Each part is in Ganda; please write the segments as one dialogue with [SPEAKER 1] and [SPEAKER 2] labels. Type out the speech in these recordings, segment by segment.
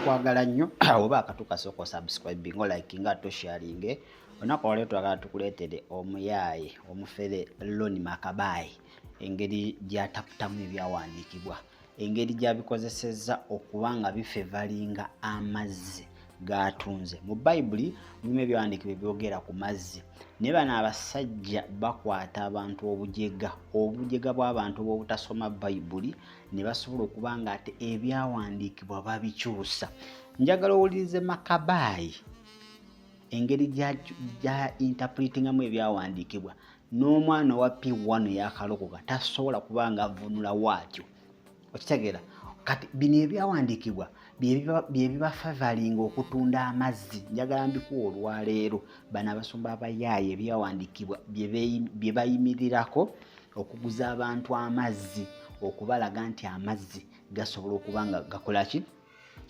[SPEAKER 1] Tukwagala nnyo. Oba akatuka, sooka osubscribing, olikinga ate osharinge. Olunaku olwaleero twagala tukuleetere omuyaaye omufere Loni Makabayi, engeri gy'ataputamu ebyawandiikibwa, engeri gy'abikozesezza okuba nga bifevalinga amazzi g'atunze. Mu Bayibuli mulimu ebyawandiikibwa ebyogera ku mazzi, naye bano abasajja bakwata abantu obujega, obujega bw'abantu bw'obutasoma Bayibuli, ne basobola okuba nga ate ebyawandiikibwa babikyusa. Njagala owulirize Makabayi engeri gya interpretingamu ebyawandiikibwa. N'omwana owa P1 yakalokoka tasobola kuba nga avunula waatyo. Okitegeera? Kati bino ebyawandiikibwa bye bibafavalinga okutunda amazzi. Njagala mbikuwa olwaleero. Bano abasumba abayaaye, ebyawandiikibwa bye bayimirirako okuguza abantu amazzi, okubalaga nti amazzi gasobola okuba nga gakola ki,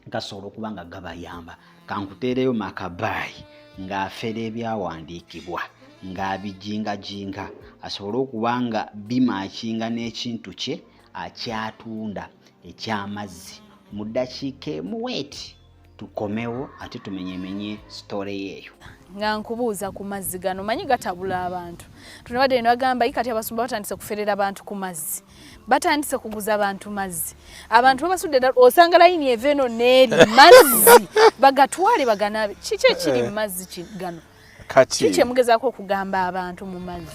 [SPEAKER 1] gasobola okuba nga gabayamba. Kankuteereyo Makabayi ng'afera ebyawandiikibwa, ng'abijingajinga asobole okuba nga bimakinga n'ekintu kye akyatunda ekyamazzi. Mu ddakiika emu weeti tukomewo ate tumenyemenye story yeeyo.
[SPEAKER 2] Nga nkubuuza ku mazzi gano, manyi gatabula abantu. Tunabadde ne bagamba kati abasumba batandise kuferera bantu ku mazzi, batandise kuguza bantu mazzi. Abantu babasudde ddala, osanga layini eva eno n'eri, mazzi bagatwale baganabe. Kiki ekiri mu mazzi gano?
[SPEAKER 3] Kati
[SPEAKER 2] kiki emugezaako okugamba abantu mu mazzi?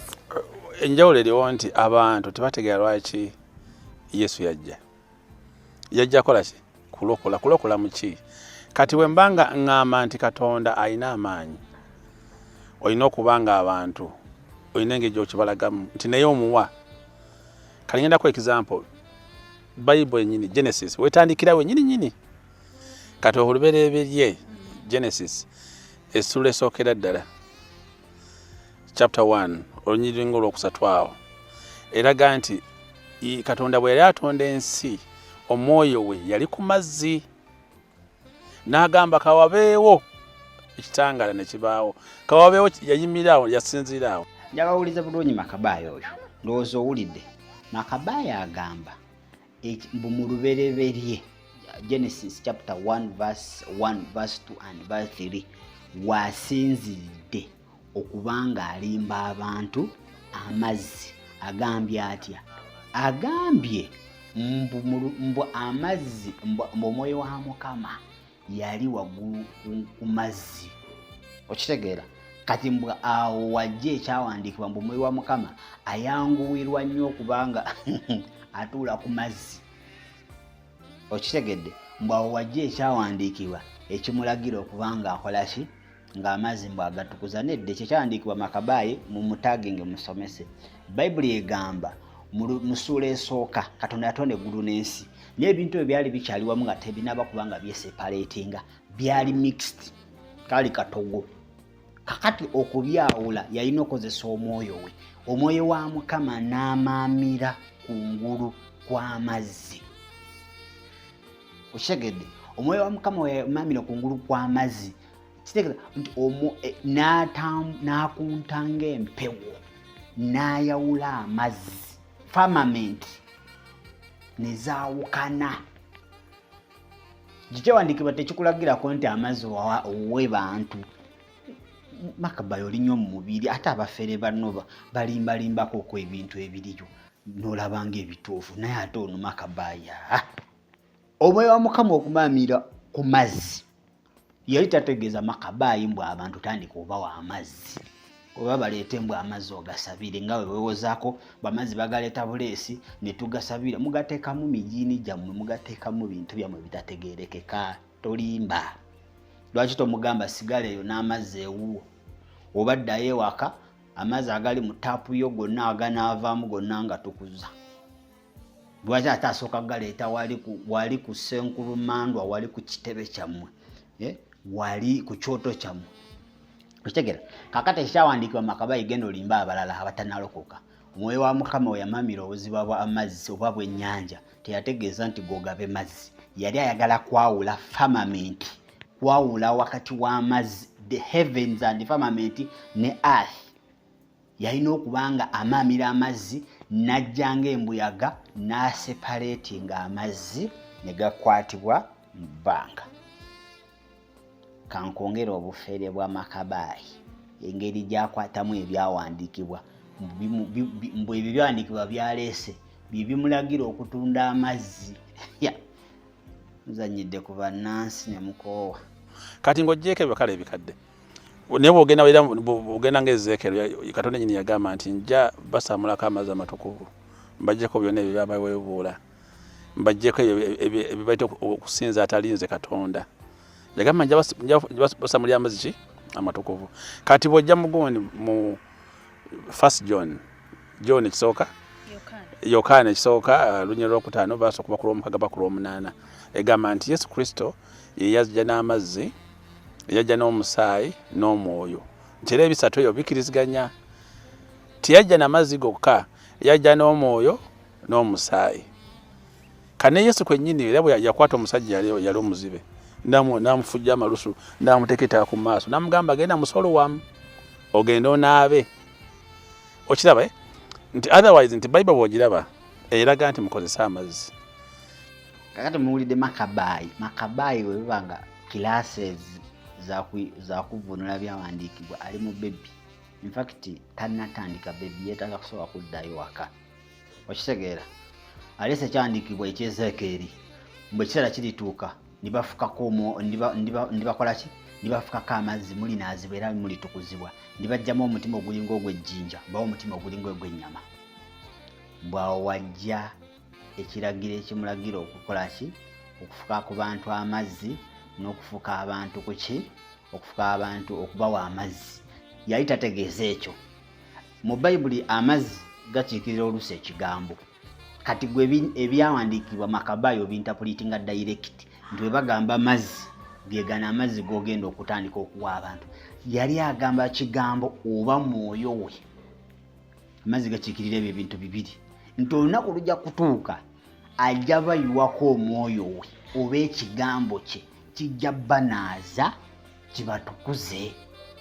[SPEAKER 3] Enjawulo eriwo nti abantu tebategeera lwaki Yesu yajja. Yajja kola ki? Kulokola. Kulokola mu ki? Kati bwe mbanga ŋŋamba nti Katonda alina amaanyi, olina okuba nga abantu olina engeri gy'okibalagamu nti naye omuwa. Kali ngendako example, Bible enyini, Genesis wetandikira wenyini nyini. Kati olubereberye, Genesis essula esookera ddala, chapter 1, olunyiriri ng'olwokusatu awo, eraga nti Katonda bwe yali atonda ensi, omwoyo we yali ku mazzi, n'agamba, "Kawabeewo ekitangala," ne kibaawo. Kawabeewo, yayimirira awo, yasinziira awo.
[SPEAKER 1] Njagala bulungi Makabayi oyo. Ndowooza owulidde Makabayi agamba mbu mu lubereberye, Genesis chapter 1 verse 1, verse 2 and verse 3, wasinziridde okuba nga alimba abantu amazzi. Agambye atya? Agambye mbu amazzi, mbu omwoyo wa Mukama yali waggulu ku mazzi. Okitegeera? Kati mbw awo wajja ekyawandiikibwa mbu omwoyo wa Mukama ayanguwirwa nnyo okubanga atuula ku mazzi. Okitegedde? Mbu awo wajja ekyawandiikibwa ekimulagira okuba nga akola ki? Ng'amazzi mbu agatukuza. Nedda, ekyo ekyawandiikibwa, Makabayi mumutaginge, musomese. Bayibuli egamba mu ssuula esooka, Katonda yatonda eggulu n'ensi, naye ebintu ebyo byali bikyali wamu nga tebinaba kuba nga byeseparatinga, byali mixed, kaali katogo. Kakati okubyawula yalina okukozesa omwoyo we. Omwoyo wa Mukama n'amaamira kungulu kw'amazzi. Okitegedde? Omwoyo wa Mukama weyamaamira kungulu kw'amazzi, kitegeeza nti n'akunta ng'empewo n'ayawula amazzi, firmament ne zaawukana. Kikyawandiikibwa tekikulagirako nti amazzi owe bantu. Makabayi, oli nnyo mu mubiri, ate abafere banno balimbalimbako okwo ebintu ebiriyo n'olabanga ebituufu. Naye ate ono Makabaya, omwoyo wa Mukama okumaamira ku mazzi, yali tategeeza Makabayi mbw abantu tandika obawa amazzi oba baleete mbw amazzi ogasabire nga bwe wewozaako. Bamazzi bagaleeta buleesi ne tugasabira, mugateekamu mijiini gyammwe, mugateekamu bintu byammwe bitategeerekeka. Tolimba. Lwaki tomugamba sigala eyo n'amazzi ewuwo, oba ddayo ewaka, amazzi agali mu taapu yo gonna aganaavaamu gonna nga tukuza? Lwaki ate asooka galeeta wali ku Ssenkulumandwa, wali ku kitebe kyammwe, eh? Wali ku kyoto kyammwe? Okitegera? Kakati ekyawandiikibwa, Makabayi, genda olimba abalala abatanalokoka. Omwoyo wa Mukama we yamamira obuziba bwa amazzi oba bw'ennyanja, teyategeeza nti gogabe mazzi. Yali ayagala kwawula firmament, kwawula wakati w'amazzi, the heavens and firmament, ne earth. Yalina okuba nga amaamira amazzi, n'ajja ng'embuyaga n'aseparatinga amazzi ne gakwatibwa mu bbanga. Kankwongere obufere bwa Makabaayi, engeri gy'akwatamu ebyawandiikibwa, mbu ebyo byawandiikibwa byaleese bye bimulagira okutunda amazzi. Ya, muzannyidde ku bannansi ne mukoowa.
[SPEAKER 3] Kati ng'oggyeeko ebyo kale ebikadde, naye bw'ogenda era bw'ogenda nga Ezeekyeri, Katonda yennyini yagamba nti nja basaamulako amazzi amatukuvu, mbaggyeko byonna ebyo byabaweebuula, mbaggyeko ebyo ebibayita okusinza atali nze Katonda. Yagamba nja basamulira amazzi ki amatukuvu. Kati bw'ojja mu gundi mu First John, John ekisooka, Yokaana ekisooka, lunyiriri lwokutaano baasa okuba ku lwomukaaga ba ku lwomunaana, egamba nti Yesu Kristo ye yajja n'amazzi, yajja n'omusaayi n'omwoyo, nti era ebisatu ebyo bikiriziganya. Teyajja n'amazzi gokka, yajja n'omwoyo n'omusaayi. Kane Yesu kwennyini era bwe yakwata omusajja yali omuzibe, n'amufujja amalusu, n'amuteeka ettaka ku maaso, n'amugamba genda musolo wamu ogende onaabe. Okiraba eh? Nti otherwise nti Bible bw'ogiraba eraga nti mukozese amazzi.
[SPEAKER 1] Kakati muwulidde Makabaayi. Makabaayi bwe biba nga classes za kuvvuunula byawandiikibwa, ali mu baby. In fact tannatandika baby, yeetaaga kusooka kuddayo waka. Okitegeera? Aleese ekyawandiikibwa eky'Ezeekeeri, mbu ekiseera kirituuka ndibafukako ndibakola ki? Ndibafukako amazzi, mulinaazibwa era mulitukuzibwa. Ndibajjamu omutima ogulinga ogw'ejjinja, mbawe omutima ogulinga ogw'ennyama. Mbu awo wajja ekiragiro ekimulagira okukola ki? Okufuka ku bantu amazzi n'okufuka abantu ku ki? Okufuka abantu, okubawa amazzi. Yali tategeeza ekyo. Mu Bayibuli amazzi gakiikirira oluusi ekigambo. Kati gwe ebyawandiikibwa Makabaayi obinterpretinga direct nti bwe bagamba mazzi ge gano amazzi g'ogenda okutandika okuwa abantu. Yali agamba kigambo oba mwoyo we. Amazzi gakiikirira ebyo ebintu bibiri, nti olunaku lujja kutuuka ajja bayiwako omwoyo we oba ekigambo kye kijja banaaza, kibatukuze,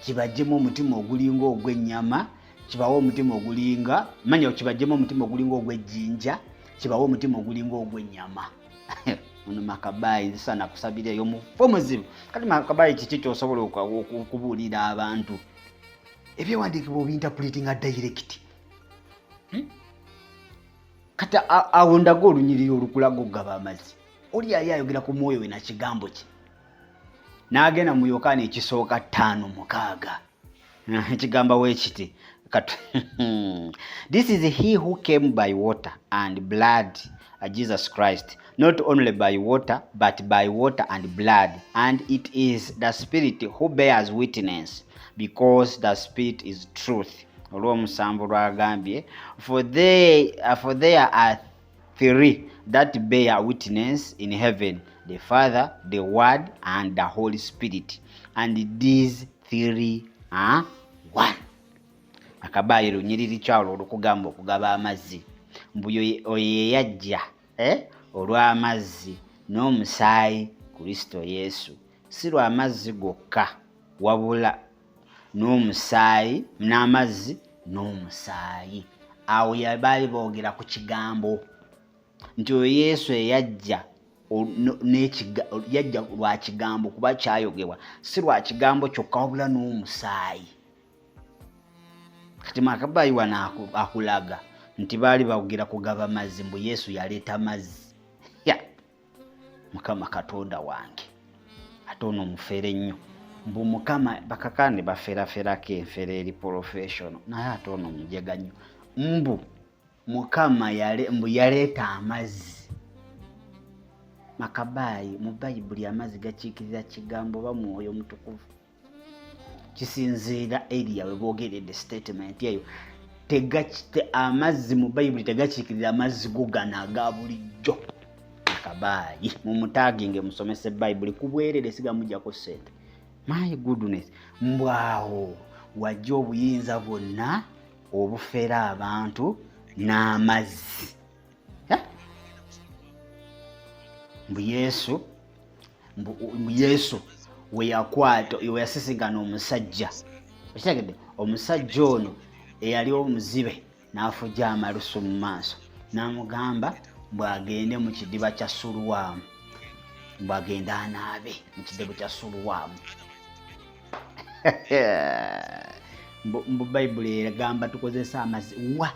[SPEAKER 1] kibaggyemu omutima ogulinga ogw'ennyama, kibawe omutima ogulinga manya, kibaggyemu omutima ogulinga ogw'ejjinja, kibawe omutima ogulinga ogw'ennyama. Ono Makabaayi nzisana kusabira eyo mufu muzibu. Kati Makabaayi, kiki ky'osobola okubuulira abantu? Ebyawandiikibwa obinterpretinga direct. Kati awo ndaga olunyiriri olukulaga okugaba amazzi. Oli yali ayogera ku mwoyo we na kigambo kye. N'agenda mu Yokaana ekisooka 5:6, ekigamba weekiti, "This is he who came by water and blood, Jesus Christ, not only by water but by water and blood, and it is the Spirit who bears witness, because the Spirit is truth." Olw'omusanvu lwagambye, For there are three that bear witness in heaven, the Father, the Word and the Holy Spirit, and these three are one." Akabaayiro lunyiriri kyalo olukugamba okugaba amazzi, mbu oyo yeyajja olw'amazzi n'omusaayi, Kristo Yesu, si lw'amazzi gokka wabula n'omusaayi, n'amazzi n'omusaayi. Awo baali boogera ku kigambo, nti oyo Yesu eyajja yajja lwa kigambo, kuba kyayogebwa, si lwa kigambo kyokka wabula n'omusaayi. Kati Makabayi wano akulaga nti baali boogera kugaba mazzi, mbu Yesu yaleeta mazzi. Ya Mukama Katonda wange, ate ono mufere nnyo. Mbu Mukama bakakande baferaferako enfera eri professional, naye ate ono mujega nnyo. Mbu Mukama mbu yaleeta amazzi. Makabaayi, mu Bayibuli amazzi gakiikirira kigambo oba mwoyo mutukuvu, kisinziira area we boogeredde statement eyo. Amazzi mu Bayibuli tegakiikirira amazzi go gano aga bulijjo. Makabaayi mumutaginge, musomese Bayibuli ku bwerere, sigamujjako ssente. My goodness, mbwawo wajja obuyinza bwonna obufera abantu n'amazzi. Mbu Yesu, mbu Yesu weyakwata, weyasisigana omusajja, okitegedde, omusajja ono eyali omuzibe, n'afujja amalusu mu maaso, n'amugamba mbw'agende mu kidiba kya Suluwaamu, mbw'agende anaabe mu kidiba kya Suluwaamu. Mbu Bayibuli egamba tukozesa amazzi. Wa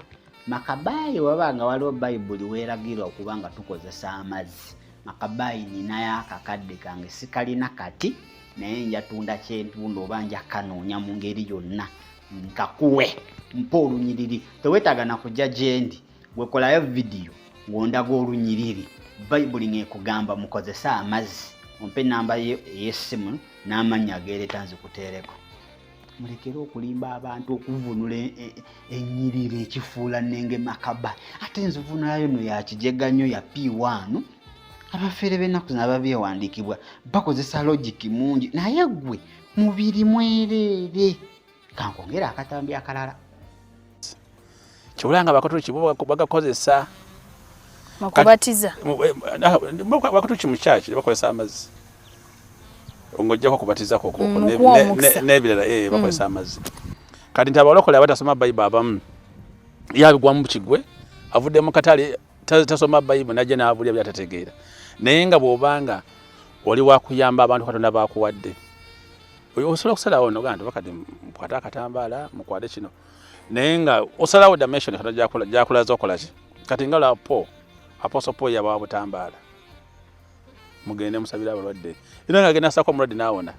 [SPEAKER 1] Makabayi, waba nga waliwo Bayibuli weeragirwa okuba nga tukozesa amazzi, Makabayi ninayo akakadde kange, sikalina kati, naye njatunda kyentunda oba nja kanoonya mu ngeri yonna nkakuwe. Mpa olunyiriri, teweetaaga na kujja gyendi, wekolayo vidiyo ng'ondaga olunyiriri Bayibuli ng'ekugamba mukozese amazzi, ompe enamba ey'essimu n'amannya ageereeta nzikuteereko. Mulekere okulimba abantu, okuvunula ennyiriri ekifuula nnenge Makaba, ate nzivunulayo no yakijega nnyo ya P1. Abafeere b'ennaku zino ababyewandiikibwa bakozesa logic mungi, naye ggwe mubiri mwereere. Kankwongere akatambi akalala.
[SPEAKER 3] Kyolanga Abakatoliki bo bagakozesa
[SPEAKER 2] mukubatiza.
[SPEAKER 3] Abakatoliki mu church bakozesa amazzi, ng'ojjako okubatiza kwokwo n'ebirala, bakozesa amazzi. Kati nti abalokole abatasoma Bayibuli abamu yabigwamu kigwe, avudde mu katale, tasoma Bayibuli, najja n'abulya byatategeera. Naye nga bw'obanga oli wakuyamba abantu Katonda bakuwadde, osobola okusalawo nogaa nti bakati mukwate akatambaala, mukwate kino, naye nga osalawo dimension Katonda gyakulaza okola ki. Kati nga la Paul, Apostle Paul yabawa butambaala, mugende musabire abalwadde, era nga agenda asako omulwadde n'awona.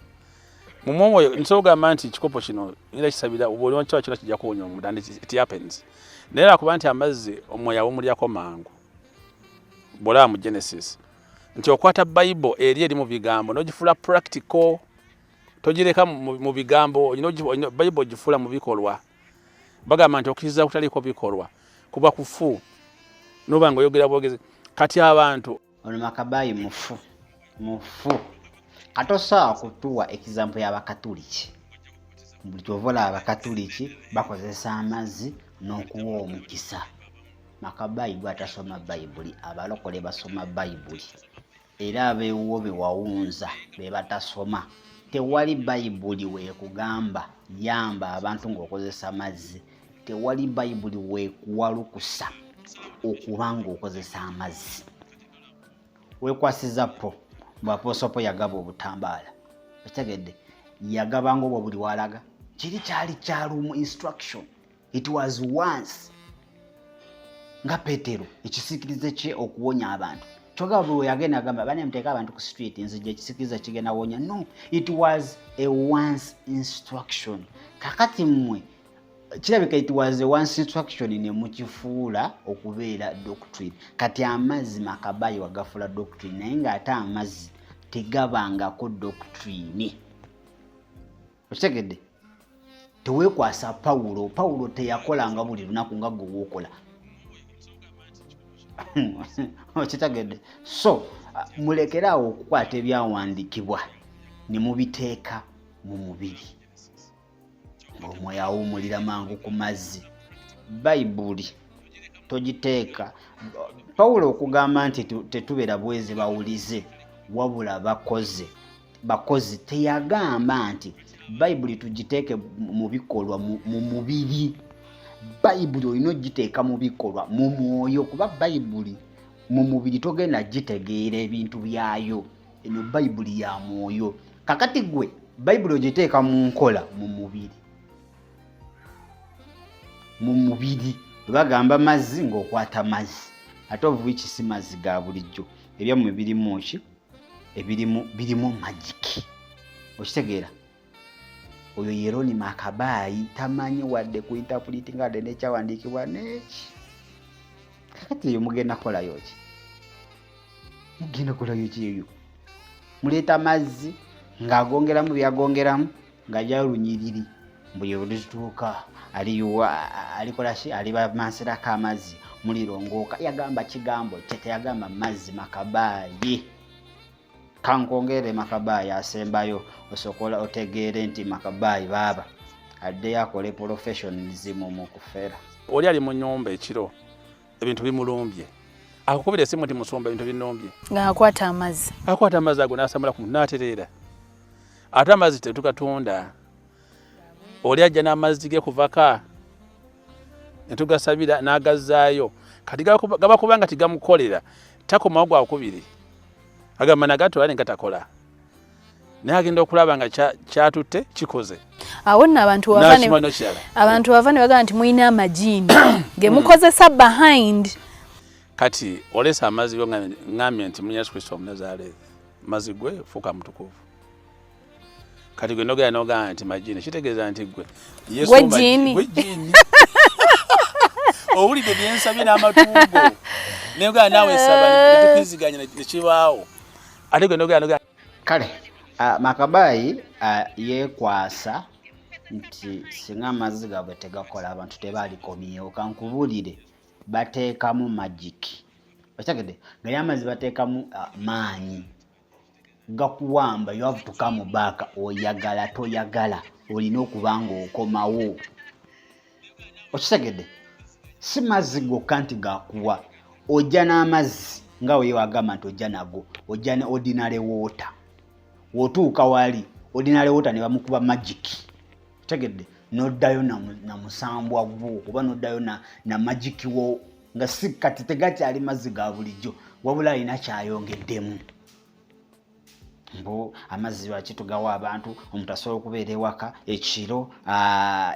[SPEAKER 3] Mumwoyo nsobola okugamba nti ekikopo kino ngenda kisabira, bw'oli wakiwa kino kijja kuwonya omuntu, and it happens. Naye lwakuba nti amazzi omwoyo awumulyako mangu. Bw'olaba mu Genesis nti okwata Bible eri eri mu bigambo n'ogifuula practical, togireka mu bigambo, Bible ogifuula mu bikolwa. Bagamba nti okkiriza kutaliiko bikolwa kuba kufu, noba nga oyogera bwogezi. Kati abantu
[SPEAKER 1] Ono Makabayi mufu mufu, katosobola kutuwa example y'Abakatuliki. Buli kyova olaba Abakatuliki bakozesa amazzi n'okuwa omukisa. Makabayi gwe atasoma Bayibuli, abalokole basoma Bayibuli, era abeewuwo be wawunza be batasoma. Tewali Bayibuli weekugamba yamba abantu ng'okozesa mazzi. Tewali Bayibuli weekuwa lukusa okuba ng'okozesa amazzi. Weekwasiza po bw'apostle Paul yagaba obutambaala, okitegedde? Yagabanga obwo buli walaga. Kiri kyali kyalumu instruction, it was once, nga Petero ekisiikirize kye okuwonya abantu. Kyogaba buli weyagenda agamba bane muteeke abantu ku street, nzija ekisiikirize kigenda wonya. No, it was a once instruction. Kakati mmwe kirabika it was a once instruction ne mukifuula okubeera doctrine. Kati amazzi Makabayi wagafuula doctrine, naye ng'ate amazzi tegabangako doctrine, okitegedde? Teweekwasa Pawulo. Pawulo teyakolanga buli lunaku nga gwe wookola, okitegedde? So mulekere awo okukwata ebyawandiikibwa ne mubiteeka mu mubiri. Omwoyo awuumulira mangu ku mazzi. Bayibuli togiteeka. Pawulo okugamba nti tetubeera bwezi bawulize wabula bakoze bakozi, teyagamba nti Bayibuli tugiteeke mu bikolwa mu mubiri. Bayibuli olina ogiteeka mu bikolwa mu mwoyo, kuba Bayibuli mu mubiri togenda gitegeera ebintu byayo. Eno Bayibuli ya mwoyo. Kakati gwe Bayibuli ogiteeka mu nkola mu mubiri. Mu mubiri bagamba mazzi ng'okwata mazzi, ate of which si mazzi ga bulijjo. Ebyammwe birimu ki? Ebirimu birimu magic, okitegeera? Oyo Yeroni Makabayi tamanyi wadde ku interpreting wadde n'ekyawandiikibwa neki. Kakati eyo mugenda kukolayo ki? Mugenda kukolayo ki eyo? Muleeta mazzi ng'agongeramu byagongeramu, ng'ajjayo lunyiriri mbu ye lulituuka aliyuwa alikola ki, alibamansirako amazzi mulirongooka. Yagamba kigambo kye, teyagamba mazzi. Makabayi, kankwongere Makabayi asembayo, osokola otegeere nti Makabayi baaba addeyo akole professionalism mu kufera.
[SPEAKER 3] Oli ali mu nyumba ekiro, ebintu bimulumbye, akukubira esimu nti musumba, ebintu binumbye.
[SPEAKER 2] Ng'akwata amazzi.
[SPEAKER 3] Akwata amazzi ago n'asamula ku n'atereera. Ate amazzi tetugatunda. Oli ajja n'amazzi ge kuvaka netugasabira n'agazzaayo. Kati gaba kubanga tigamukolera, takomawo gwakubiri, agamba nagatwala ne gatakola. Naye agenda okulaba nga kyatutte kikoze.
[SPEAKER 2] Awo nno abantu abantu bava ne bagamba nti mulina amajiini ge mukozesa behind.
[SPEAKER 3] Kati olesa amazzi go ngambye nti mu Yesu Kristo Omunazaaleesi mazzi gwe fuuka mutukuvu. Kati gwe nogera nogamba nti majiini, kitegeeza nti gwe
[SPEAKER 2] Yesu gwe
[SPEAKER 3] jiini. Owulidde byensabye n'amatuugo nayogera naawe nsaba netukiziganya nekibaawo ate gwe nogera nogera.
[SPEAKER 1] Kale Makabayi yeekwasa nti singa amazzi gaabwe tegakola abantu tebaalikomyewo. Kankubuulire, bateekamu magic. Okitegedde? Gali amazzi bateekamu maanyi gakuwamba. You have to come back, oyagala toyagala, olina okuba ng'okomawo. Okitegedde? Si mazzi gokka nti gakuwa, ojja n'amazzi nga weye wagamba nti ojja nago, ojja ne ordinary water. Wotuuka wali ordinary water ne bamukuba magic, otegedde, noddayo na musambwa gwo oba noddayo na magic wo, nga si kati tegakyali mazzi ga bulijjo, wabula alina kyayongeddemu. Mbu amazzi lwaki tugawa abantu? Omuntu asobola okubeera ewaka ekiro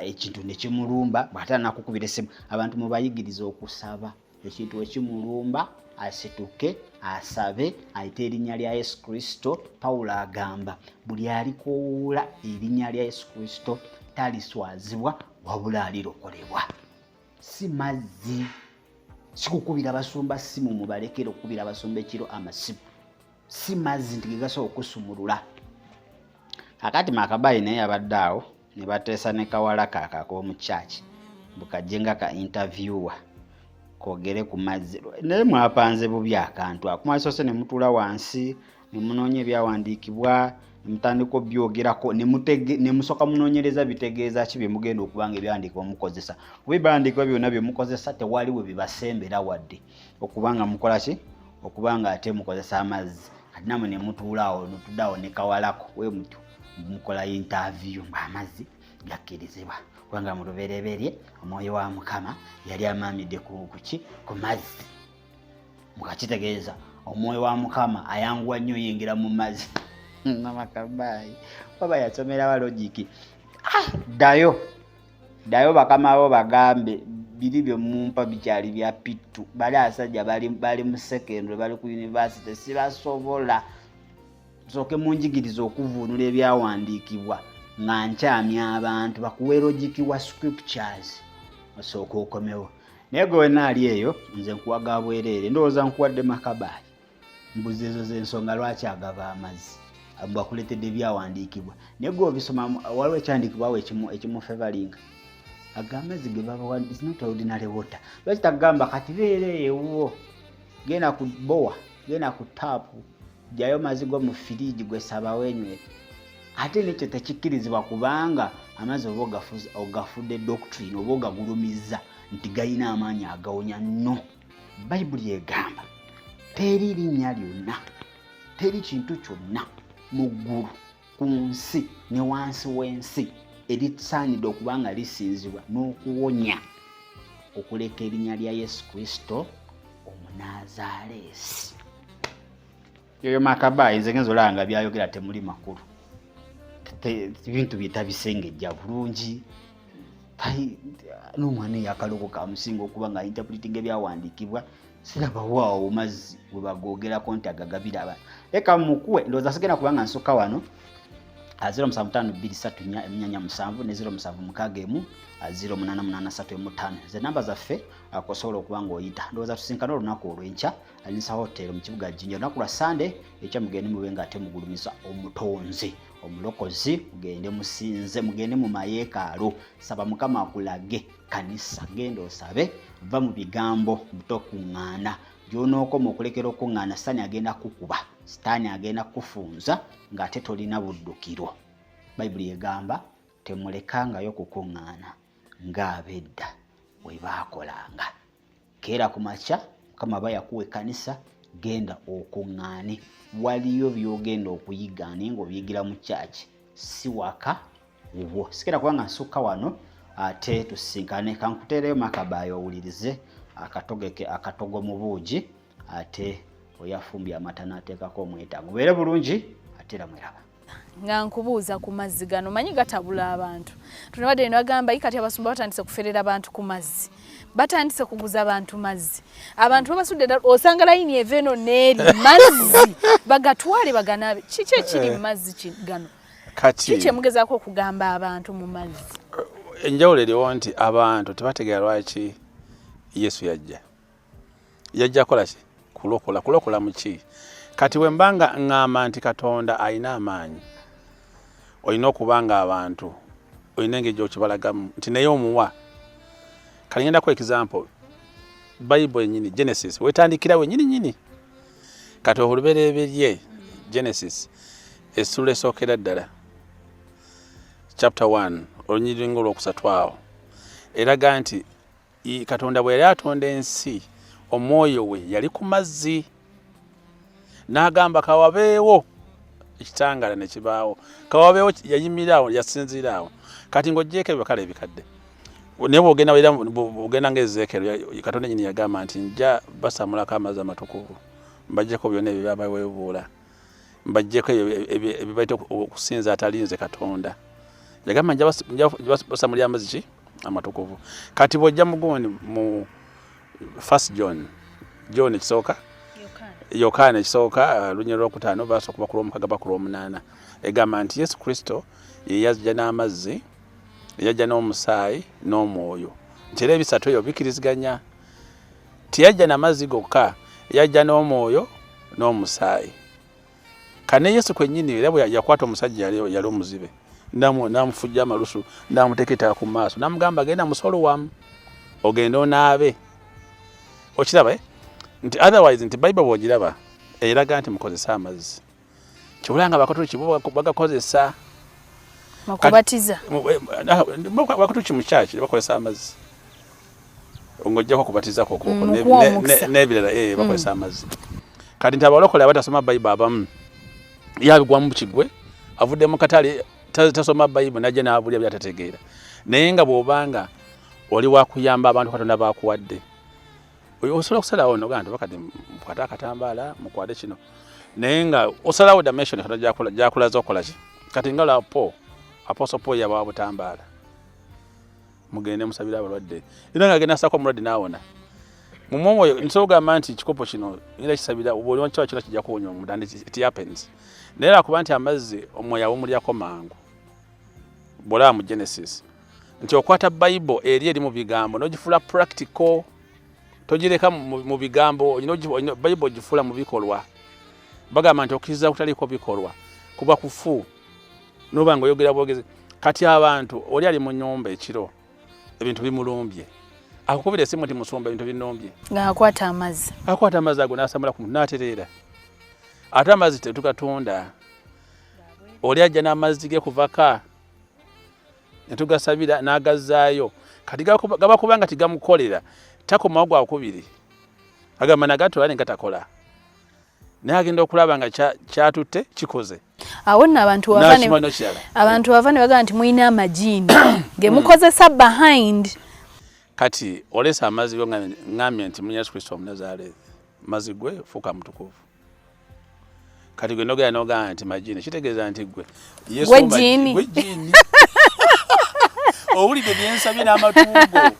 [SPEAKER 1] ekintu ne kimulumba, bw'ate anakukubira essimu. Abantu mubayigiriza okusaba, ekintu ekimulumba asituke asabe ayite erinnya lya Yesu Kristo. Pawulo agamba buli alikowoola erinnya lya Yesu Kristo taliswazibwa wabula alirokolebwa. Si mazzi, sikukubira basumba simu, mubalekere okukubira abasumba ekiro amasimu. Si mazzi nti gegasobola okusumulula. Kakati Makabayi naye yabadde awo ne bateesa ne kawala kaako ak'omu church bukajje nga ka interviewer kogere ku mazzi. Naye mwapanze bubi akantu ako. Mwasoose ne mutuula wansi ne munoonya ebyawandiikibwa ne mutandika obyogerako ne musooka munoonyereza bitegeeza ki bye mugenda okuba nga ebyawandiikibwa mukozesa. Kuba ebyawandiikibwa byonna bye mukozesa tewali we bibasembera wadde okuba nga mukola ki, okuba nga ate mukozesa amazzi. Kati nammwe ne mutuula awo, mutudde awo ne kawalako we mutyo mukola interview ng'amazzi gakkirizibwa, kubanga mu lubereberye omwoyo wa Mukama yali amaamidde ku ku mazzi. Mukakitegeeza omwoyo wa Mukama ayanguwa nnyo yingira mu mazzi. Namakabayi baba yasomerawa logic. Ddayo ddayo bakama bo bagambe biri bye mumpa bikyali bya pittu. Bali abasajja bali mu secondary, bali ku university, sibasobola. Nsooke munjigirize okuvuunula ebyawandiikibwa nga nkyamya abantu, bakuwe logic wa scriptures osooke okomewo. Naye gwe wenna ali eyo, nze nkuwa ga bwereere, ndowooza nkuwadde Makabayi. Mbuzi ezo z'ensonga lwaki agaba amazzi, mbu akuleetedde ebyawandiikibwa. Naye gwe obisoma, waliwo ekyandiikibwawo ekimufevalinga. Aga amazzi ge babawa is not ordinary water. Lwaki tagamba kati beera ewuwo, genda ku bowa, genda ku taapu, ggyayo mazzi go mu firiigi gwe saba weenywere. Ate n'ekyo tekikkirizibwa, kubanga amazzi oba ogafudde doctrine oba ogagulumizza nti galina amaanyi agawonya. No, Bayibuli egamba teri linnya lyonna, teri kintu kyonna mu ggulu, ku nsi ne wansi w'ensi erisaanidde okuba nga lisinzibwa n'okuwonya okuleka erinnya lya Yesu Kristo Omunaazaaleesi. Yoyo Makabayi nze ngenza olaba nga byayogera temuli makulu, ebintu bye tabisengejja bulungi. N'omwana eyakalokoka amusinga okuba nga interpreting ebyawandiikibwa. Sirabawo awo mazzi we bagoogerako nti agagabira abantu. Leka mukuwe, ndowooza sigenda kubanga nsukka wano. 07523447 ne 0761 088315 ze namba zaffe akosobola okuba ng'oyita. Ndowooza tusinkane olunaku olw'enkya Alinsa Hotel mu kibuga Jinja, olunaku lwa Sande ekya. Mugende mube nga ate mugulumiza Omutonzi Omulokozi, mugende musinze, mugende mu mayeekaalo. Saba Mukama akulage kanisa, genda osabe, va mu bigambo butokuŋŋaana. Gy'onookoma okulekera okuŋŋaana, Sitaani agenda kukuba, Sitaani agenda kukufunza ng'ate tolina buddukiro. Bayibuli egamba temulekangayo kukuŋŋaana ng'ab'edda bwe baakolanga. Keera ku makya, Mukama aba yakuwa ekkanisa, genda okuŋŋaane. Waliyo by'ogenda okuyiga naye ng'obiyigira mu kyaki, si waka wubwo. Sigenda kubanga nsukka wano, ate tusisinkane. Kankuteereyo Makabayi owulirize akatogeke akatogo mu buugi, ate oyafumbye amata n'ateekako omwetaago. Mubeere bulungi ate era mweraba.
[SPEAKER 2] Nga nkubuuza ku mazzi gano, manyi gatabula abantu. Tunabadde ne bagamba kati abasumba batandise kuferera bantu ku mazzi, batandise kuguza bantu mazzi. Abantu babasudde ddala, osanga layini eva eno n'eri, mazzi bagatwale baganaabe. Kiki ekiri mu mazzi gano?
[SPEAKER 3] Kati
[SPEAKER 2] Kiki emugezaako okugamba abantu mu mazzi?
[SPEAKER 3] Enjawulo eriwo nti abantu tebategeera lwaki Yesu yajja. Yajja kukola ki? Kulokola. Kulokola mu ki? Kati bwe mba nga ŋŋamba nti Katonda alina amaanyi, olina okuba nga abantu olina engeri gy'okibalagamu nti naye omuwa. Kati ngendako example, Bible yennyini, Genesis wetandikira wenyini nyini. Kati olubereberye, Genesis essula esookera ddala, chapter 1, olunyiriri ng'olwokusatu awo, eraga nti Katonda bwe yali atonda ensi, omwoyo we yali ku mazzi, n'agamba kawabeewo ekitangaala, ne kibaawo. Kawabeewo, yayimirira awo, yasinziira awo. Kati ng'ogyeko ebyo kale ebikadde, naye bwogenda era bwogenda nga Ezeekero, Katonda nyini yagamba nti nja basamulako amazzi amatukuvu, mbaggyeko byonna ebyo byabaweebuula, mbaggyeko ebyo ebibaita okusinza atalinze Katonda. Yagamba nja basamulira amazzi ki? Amatukuvu. Kati bw'ojja mugundi mu First John, John ekisooka, Yokaana ekisooka, lunya lwokutaano verse okuva ku lwomukaaga paka ku lwomunaana, egamba nti Yesu Kristo ye yajja n'amazzi, yajja n'omusaayi n'omwoyo, nti era ebisatu ebyo bikiriziganya. Teyajja n'amazzi gokka, yajja n'omwoyo n'omusaayi. Kane Yesu kwennyini era bwe yakwata omusajja yali omuzibe, n'amufujja amalusu, n'amuteeka ettaka ku maaso, n'amugamba genda musolo wamu ogende onaabe. Okiraba, eh? Nti otherwise nti Bible bw'ogiraba eraga nti mukozese amazzi. Kyobula nga Abakatoliki bo bagakozesa
[SPEAKER 2] Mukubatiza.
[SPEAKER 3] Abakatoliki mu church bakozesa amazzi, ng'ojjako okubatiza kwokwo
[SPEAKER 2] Okuwa omukisa.
[SPEAKER 3] N'ebirala, bakozesa amazzi. Kati nti abalokole abatasoma Bayibuli abamu yabigwamu kigwe, avudde mu katale, tasoma Bayibuli, najja n'abulya byatategeera. Naye nga bw'obanga oli wakuyamba abantu Katonda bakuwadde, osobola okusalawo nogaa nti bakati mukwate akatambaala, mukwate kino, naye nga osalawo dimension Katonda gyakulaza okukola ki. Kati nga la Paul, Apostle Paul yabawa butambaala, mugende musabire abalwadde, era nga agenda asako omulwadde n'awona. Mumwoyo nsobola okugamba nti ekikopo kino ngenda kisabira, bw'oli wakiba kyona kijja kuwonya omuntu, and it happens. Naye lwakuba nti amazzi omwoyo awumulyako mangu. Bw'olaba mu Genesis nti okwata Bible eri mu bigambo n'ogifuula practical, togireka mu bigambo, olina Bible ogifuula mu bikolwa. Bagamba nti okkiriza kutaliiko bikolwa kuba kufu, noba nga oyogera bwogezi. Kati abantu oli ali mu nyumba ekiro, ebintu bimulumbye, akukubira esimu nti musumba, ebintu binumbye.
[SPEAKER 2] Ng'akwata amazzi.
[SPEAKER 3] Akwata amazzi ago n'asamula ku muntu n'atereera. Ate amazzi tetugatunda, oli ajja n'amazzi ge kuvaka netugasabira n'agazzaayo. Kati gaba kubanga tigamukolera, takomawo gwakubiri, agamba nagatwala ne gatakola, naye agenda okulaba nga kyatutte kikoze.
[SPEAKER 2] Awo nno abantu
[SPEAKER 3] N'akima n'ekirala.
[SPEAKER 2] Abantu bava ne bagamba nti mulina amajiini ge mukozesa behind.
[SPEAKER 3] Kati olesa amazzi go, ŋŋambye nti mu Yesu Kristo Omunazaalethi, mazzi gwe fuuka mutukuvu. Kati gwe nogera nogamba nti majiini, kitegeeza nti gwe Yesu
[SPEAKER 2] Gwe jjiini.
[SPEAKER 3] Gwe jjiini. Owulidde byensabye n'amatuugo,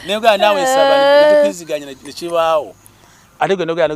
[SPEAKER 3] negamba naawe saba, netukiriziganya nekibaawo. Ate gwe nogera.